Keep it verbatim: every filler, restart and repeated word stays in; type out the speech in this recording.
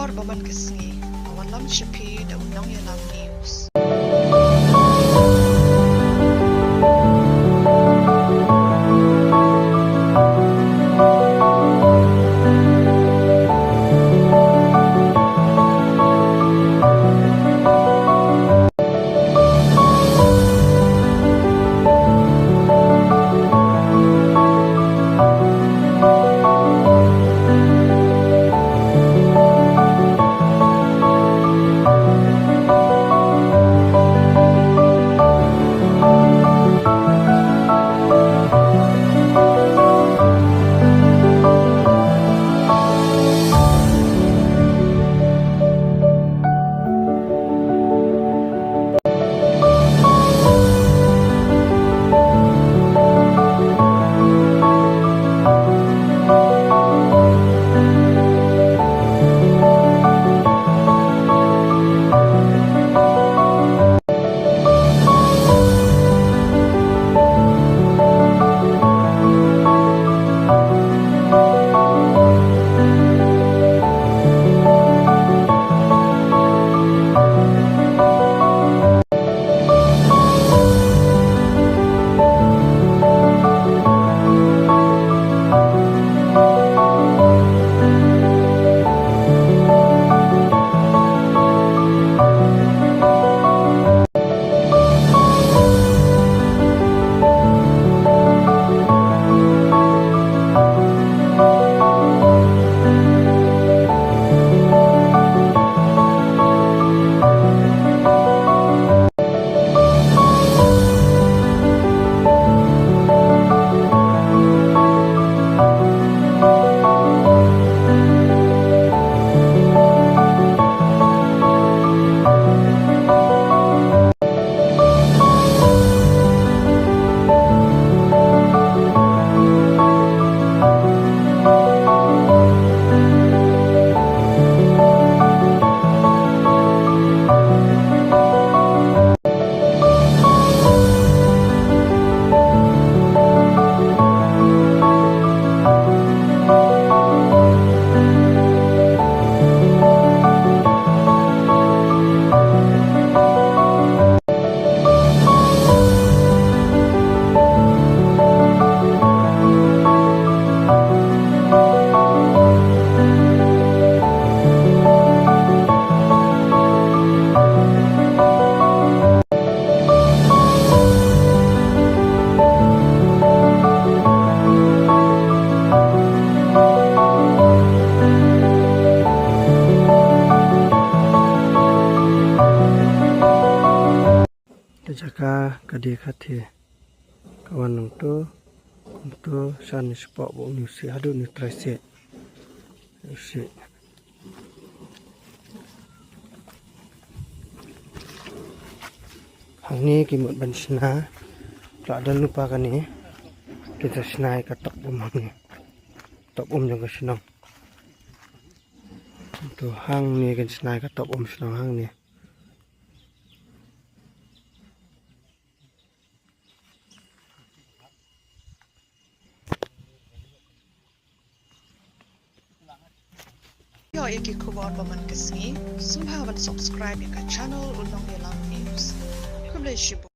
Bad man ka sngi, nga wanlam sha phi da u Nongïalam News. Te jaka ka dei ka the. Ka wan nangto, nangto sha ni spot ba u ni u sih haduh ni trai sih. U sih. Hangne ki mut ban shna. Pla don lypa kane. Kita shna ïa ka top um hangne. Top um jong ka shnong. To hangne kin shna ïa ka top um shnong hangne. Ïoh ïa ki khubor ba man ka sngi, sngewbha ban subscribe ïa ka channel U Nongïalam News. Khublei shibun.